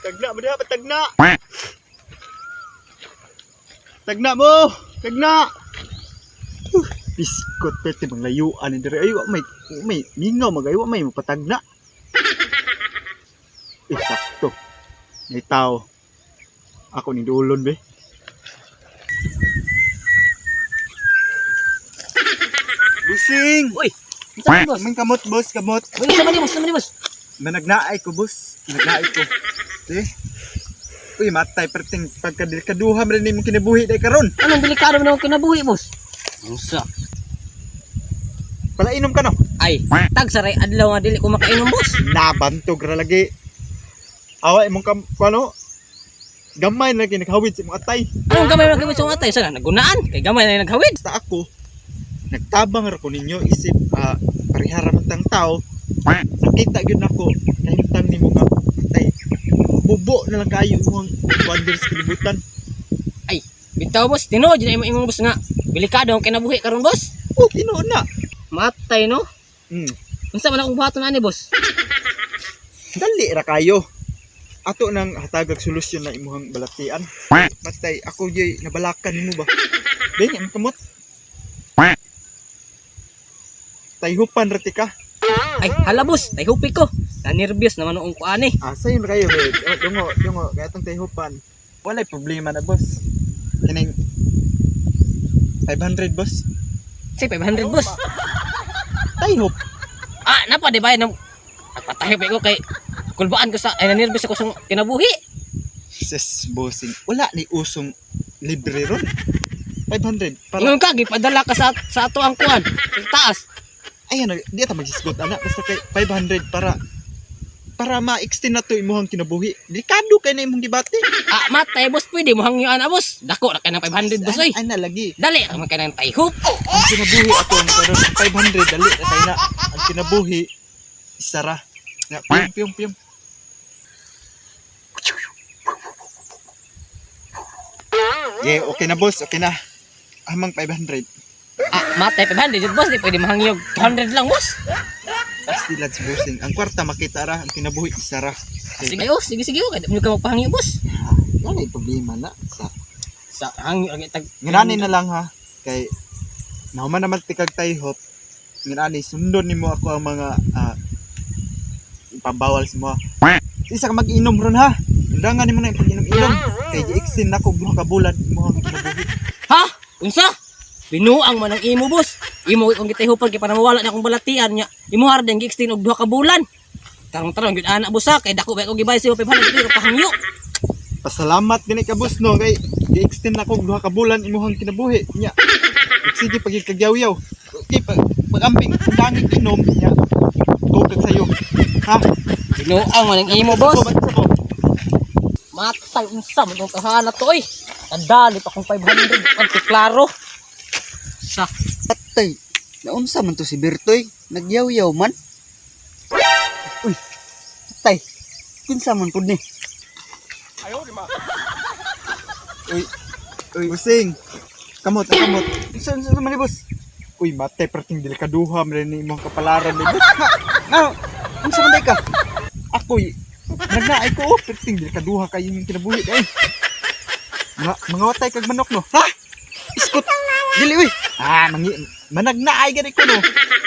Tagna mo diha, tagna. Tagna mo! Tagna! Biskot pwede bang layuan ni diri. Ay, wa may mingaw magay, wa may mapatagna. Eh, sakto. May tao. Ako ni dulon be. Busing! Uy, unsa man, boss? Aming kamot, boss, kamot. Uy, unsa man ni, boss? Unsa man ni, boss? Managnaay ko, boss. Managnaay ko. Eh? Uy, matay perting pagkadelikaduha man rin imong kinabuhi day karon. Anong delikado man akong kinabuhi, boss? Unsa? Palainom ka no. Ay, tag saray adlaw nga dili ko makainom, boss. Nabantog ra lagi. Awa imong kam kuano? Gamay na lagi naghawid sa imong atay. Anong gamay man kay sa atay? Sana nagunaan kay gamay na naghawid. Basta ako nagtabang ra ko ninyo isip parehara man tang tao. Nakita gyud nako kahimtang nimo nga atay. Bubo na lang kayo imong kuan diri sa kalibutan. Ay, bitaw, boss, tinuod jud na imo imong boss nga delikado ang kinabuhi karon, boss. Oh, tinuod na. Matay no. Unsa man akong buhaton ani, boss? Dali ra kayo. Ato nang hatagag solusyon na imuhang balatian. Matay, ako yoy nabalakan nimo ba? Dili ang kamot. Tayhupan ra ti ka. Ay, hala boss, tayhupi ko. Na-nervyos naman noong ko ani. Ah, sayon ra kayo, babe. Oh, dungo, dungo, kaya itong tayhupan. Walay problema na, boss. Kining 500, boss. Say 500, boss. Tayhop. Ah, napa di ba nang nagpatahip ko kay kulbaan ko sa ay na-nervyos ako sa kinabuhi. Sis, bossing. Wala ni usong libre ron. 500 para Ingon ka gipadala ka sa ato ang kuan, sa taas. ayan, di ta magsisgot ana basta kay 500 para para ma-extend na to imuhang kinabuhi. Delikado kay na imong gibati. Ah, matay boss, pwede mo hangyoan ah, boss. Dako ra kay ng 500, boss oy. Ay, na lagi. Dali ra man kay ng tayhop. Ang kinabuhi ato ang karon 500 dali na kay na. Ang kinabuhi isa ra. Nga piyong piyong piyong. Yeah, okay na boss, okay na. Amang 500. Ah, matay 500 jud boss, di pwede mahangyog 200 lang, boss. Pasti lads bossing. Ang kwarta makita ra, ang kinabuhi isa ra. Sige, oh, sige sige, oh, kay di mo ka magpahangyo, boss. Wala yung problema na sa Sa hangyo ang tag Ngani na lang ha kay nahuman naman tikag tayhop. Ngani sundon nimo ako ang mga ipabawal sa mga. Isa ka mag-inom ron ha. Undangan nimo na yung pag-inom-inom. Kay gi-extend na ko duha ka bulan imo ang kinabuhi. Ha? Unsa? Binuang man ang imo, boss. Imo kung gitayhopan kay para mawala na akong balatian niya. Imo harden gi-extend og duha ka bulan. Tarong-tarong gyud ana, boss ha, kay dako ba ko gibay sa 500 pero pahangyo. Pasalamat gani ka boss no kay gi-extend na ko duha ka bulan imuhang kinabuhi. Nya. Sige pag kagyaw-yaw. Okay, pag pag-amping undangin inom nya. Tukag sayo. Ha? Binuang man ang imo, boss. Sa ko. Matay unsa man tong kahana to oy. Nadali pa kong 500 ang klaro. Sa Patay. Naunsa man to si Bertoy? Nagyaw-yaw man. Uy. Patay. Kinsa man pud ni? Uy, uy, Busing. Kamot, ang kamot. Unsa unsa man ni, boss? Uy, matay perting delikaduha man ni imong kapalaran ni boss. Ngano? Unsa man day ka? Ako'y nagnaay ko oh, perting delikaduha kayo yung kinabuhi eh. Mga watay kag manok no. Ha? Iskot. Dili uy. Ah, mangi managnaay gani ko no.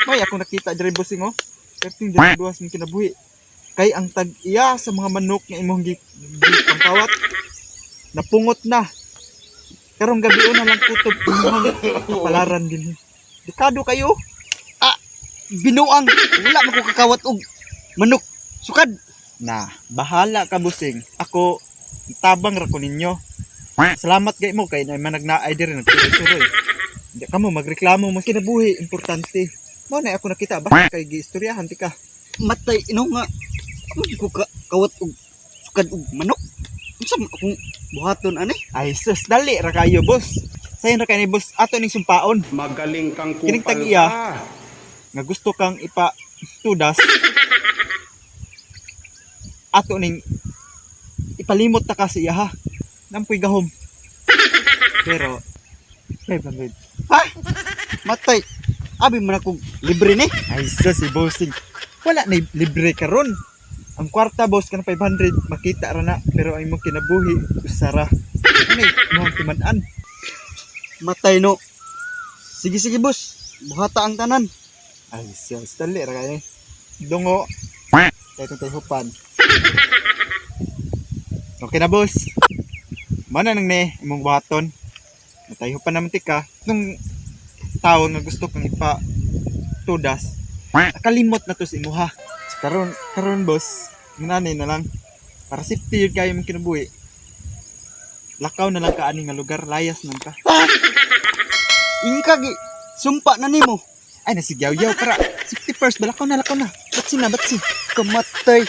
May ako nakita diri busing oh. Perting delikaduha sa imong kinabuhi. Kay ang tag-iya sa mga manok nga imong gi, gi pangkawat napungot na. Karong gabi una lang kutob imong kapalaran din. Dekado kayo. Binuang. Wala man ko kakawat og manok. Sukad. Na, bahala ka busing. Ako, tabang ra ko ninyo. Salamat gay mo kay na managnaay diri nagsuroy-suroy. Hindi ka mo magreklamo mo kinabuhi importante. Mao na ako nakita basta kay giistoryahan ti ka. Matay ino nga. Ako di ko kawat og sukad og manok. Unsa man akong buhaton ani? Ay sus, dali ra kayo boss. Sayon ra kay ni boss ato ning sumpaon Magaling kang Kining kupal tag-iya. ka. nga gusto kang ipa tudas. Ato ning ipalimot ta ka sa iya ha. Nampoy gahom. Pero 500. Ha? Matay. Abi man akong libre ni. Ay, sa si Bossing. Wala na libre karon. Ang kwarta, boss, kanang 500 makita ra na, pero ang imong kinabuhi usara. Ano imong timan-an? Matay no. Sige sige, boss. Buhata ang tanan. Ay, siya, dali ra kay. Dungo. Kay itong tayhupan. Okay na, boss. Mana nang ni imong buhaton. Natayhupan naman tika. Nung tao nga gusto kang ipa tudas, nakalimot na to sa imuha. So, karon karon boss, nanay na lang. Para safety yun kayo imong kinabuhi. Lakaw na lang ka ani nga lugar, layas nang ka. Ingka gi sumpa na nimo. Ay, nasigyaw-yaw para safety first, balakaw na, lakaw na. Batsi na, batsi. Kamatay.